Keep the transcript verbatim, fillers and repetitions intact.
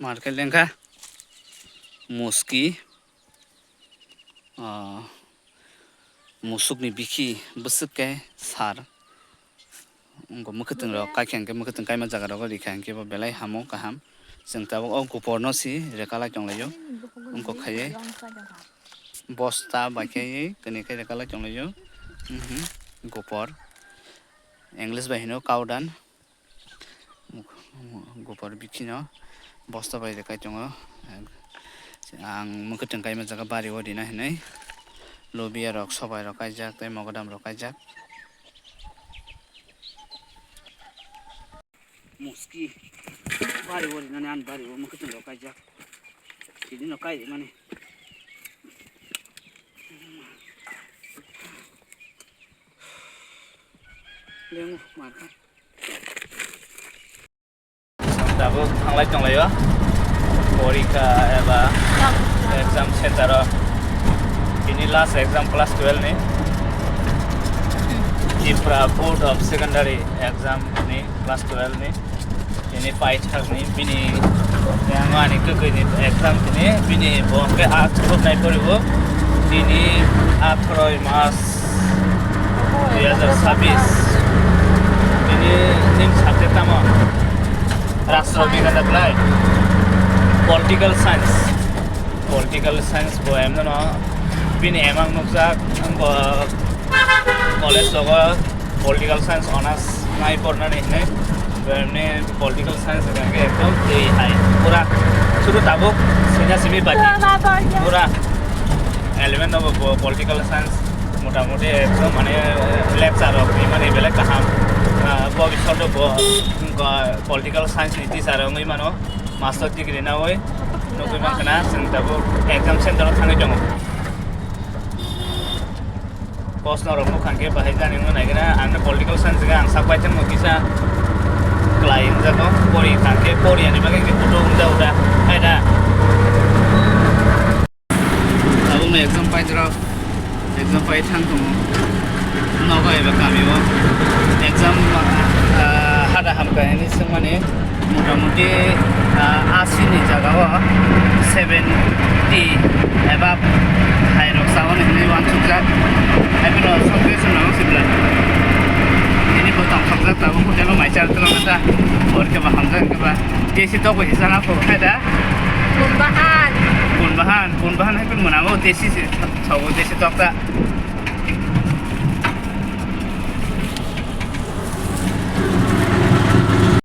Market lengkha muski, ah, musukni bikhi bwswk khe sar. Wngkha mwkhwtwng rok, kaikha hwnkhe mwkhwtwng kaima jaga rogo rikha hwnkhe bo belai hamo kaham. Chwng tabuk o gupor no si rwkalai tonglaio. Wngkha khaiwi bosta bai khaiwi kwnwi khe rwkalai tonglaio. Mhm, gupor. English bai hino cow dung. Gupor bikhino bosta bai rwkai tongo. Ang mwkhwtwng kaima jaga bari o rina hinwi. Lobia rok, sobai rok kaijak, tei mogodam rok kaijak. Muski bari o rinani, ani bari o mwkhwtwng rok kaijak. Tini no kai rimani. Lengo markha. Tabuk thanglai tonglaio porikha eba exam center o. Bini last exam class twelve ni, Tripura Board of Secondary Exam ni class twelve ni. Bini paithak ni, bini yang ani kwkwi ni exam tini, bini bo hwnkhe a chuknai poribo. Tini atharoi mas dui hazar sabis. Bini ning subject tamo? Rastro Bigyan da belai. Political Science. Political Science bo emno no. Bini emang nukjak, bo college rogo Political Science honours nai pornani hinwi. Bo emni Political Science hwnkhe ekdom twi hai. Pura suru tabuk sini simi bati. Pura eleven no bo Political Science motamuti ekdom mane lecture rok ni mane belai kaham. Ah, bobisot o bo, ah, Political Science ni teacher wngwi mano, master degree nawi nugwi mankha na, chwng tabuk exam center o thangwi tongo. Post norok nukha hwnkhe bahai jani wngwi naikhe na, ang no Political Science hwnkhe ang sak bai thangno kisa kwlai wngjago, pori thangkhe pori ani bagwi hwnkhe photo wngjago da, hai da. Tabukno exam paijak, exam pai thang tongo nogo eba kamio. Exam, ah, hada hamkha hinwi swngmani motamuti, ah, asi ni jaga o seventy eba hai rok sao hinwi uansukjak. Haikhe no songkhe swnamo sibla. Tini bo tongthokjak tabuk hotel o mai char tongmani ta. Hor khe ba hamjak khe ba. Desi tok bai sana pho khai da. Pun bahan. Pun bahan, pun bahan hai pun mwnamo desi se, sawo desi tok ta.